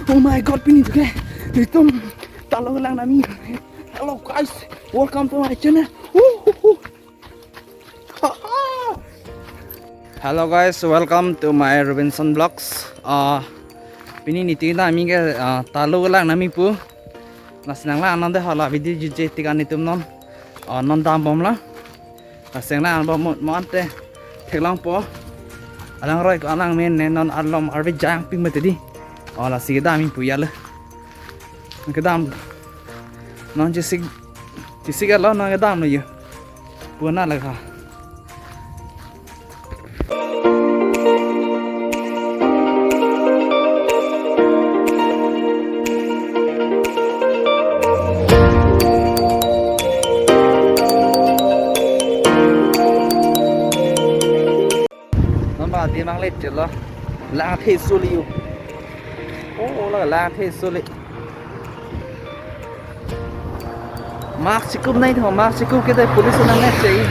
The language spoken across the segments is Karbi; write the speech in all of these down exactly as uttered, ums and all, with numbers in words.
Oh my God, pini tu ke, itum talo lang nami. Hello guys, welcome to my channel. Woo, woo, woo. Hello guys, welcome to my Robinson Vlogs. Ah, pini niti nami ke, ah, talo lang nami pu. Lasi nanglang nang de hala video juje tik an itum non. Ah, non dambom la. Lasi nanglang bom mo ante theklongpo. Alang roi ko alang men ne non arlom arve jang ping mati di. Oh, lasi kedam pu ya le. Kedam. Non chisik, chisik alo non kedam lo yo. Puna lagha. Namba di mang let jelo. Lang the suli yo. Oh, la lang the suli. Mask chikup nai tho, mask chikup ke dei police nang net sei.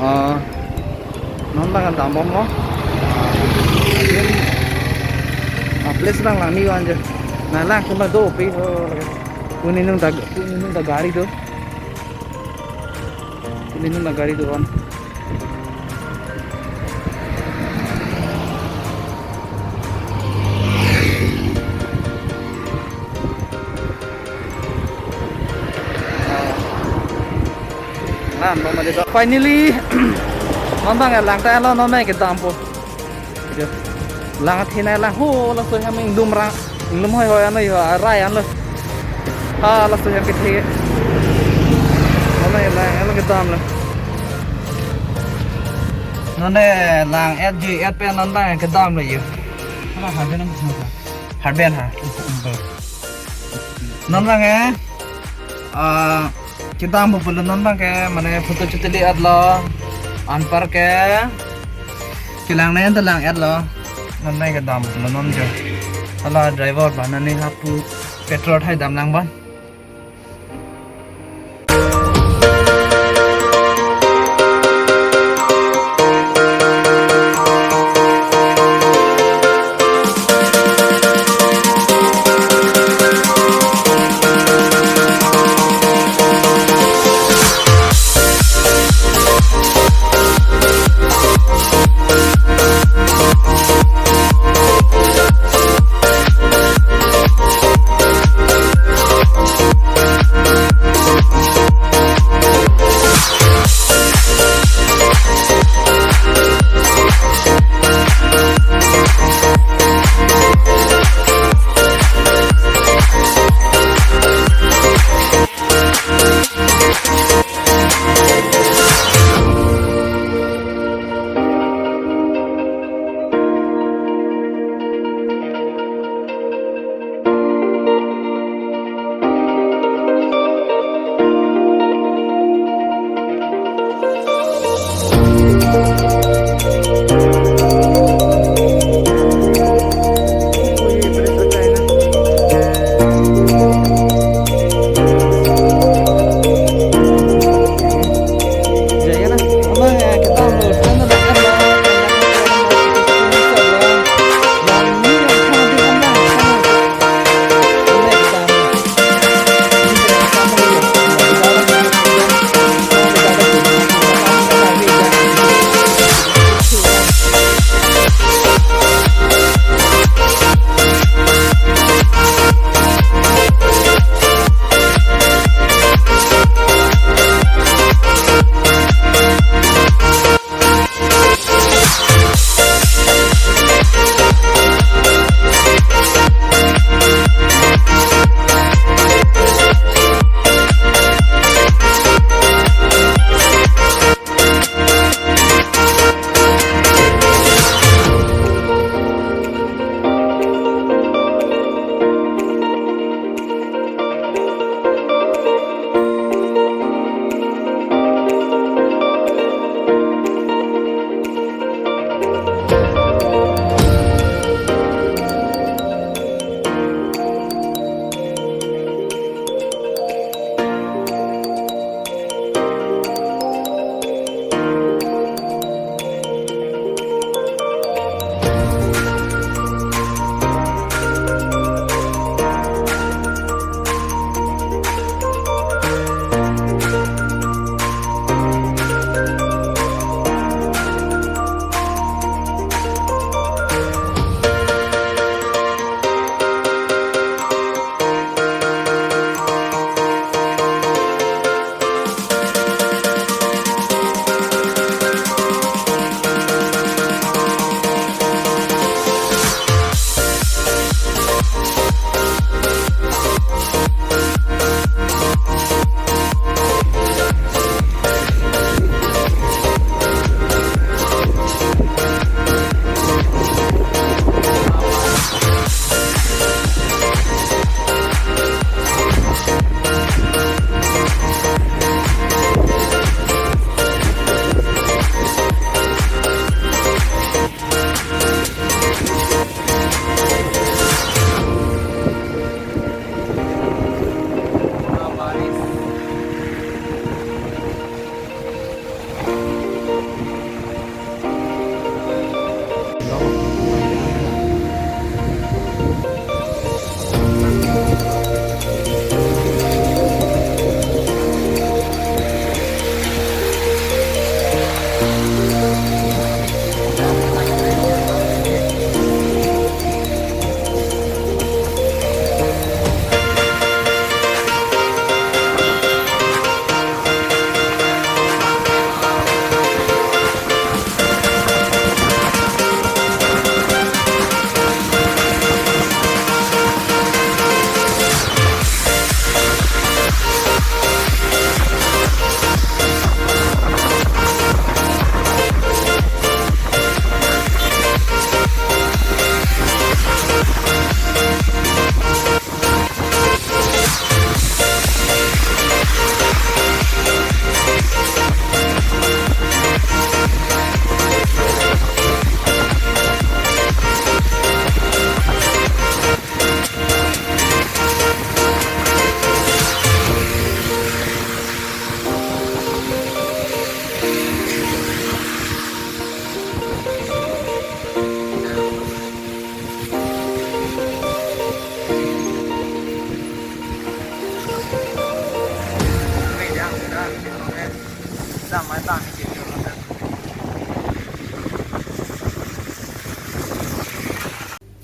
Ah, non bang dambom mo. Ah, place bang lang ni wan je. Na lang kuma do pi ho. Puni nung ta, puni nung ta gari do. Puni nung ta gari do wan. Finally, non bang lang ta lo, non bang kedampo. Lang athe nai lang ho, laso hem ingdum rang, inglum hoi hoi ano yo, arai ano. Ha, laso hem kethe. Ano lang, ano kedam lo. Nonde lang et ji et pen non bang kedam lo yo. Hala harben ang sa. Harben ha. Non bang eh. Ah, kedam pulo non bang ke mane photo chutili at lo. Anpar ke kelang nai ta lang et lo. Non nai kedam pulo non jo. Hala driver bang nani hapu petrol thai dam lang bang.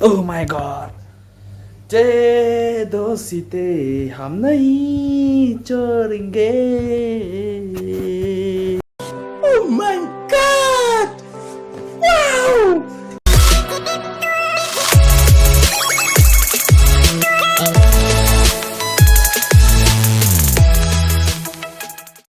Oh my God. Che do site ham nahi choringe.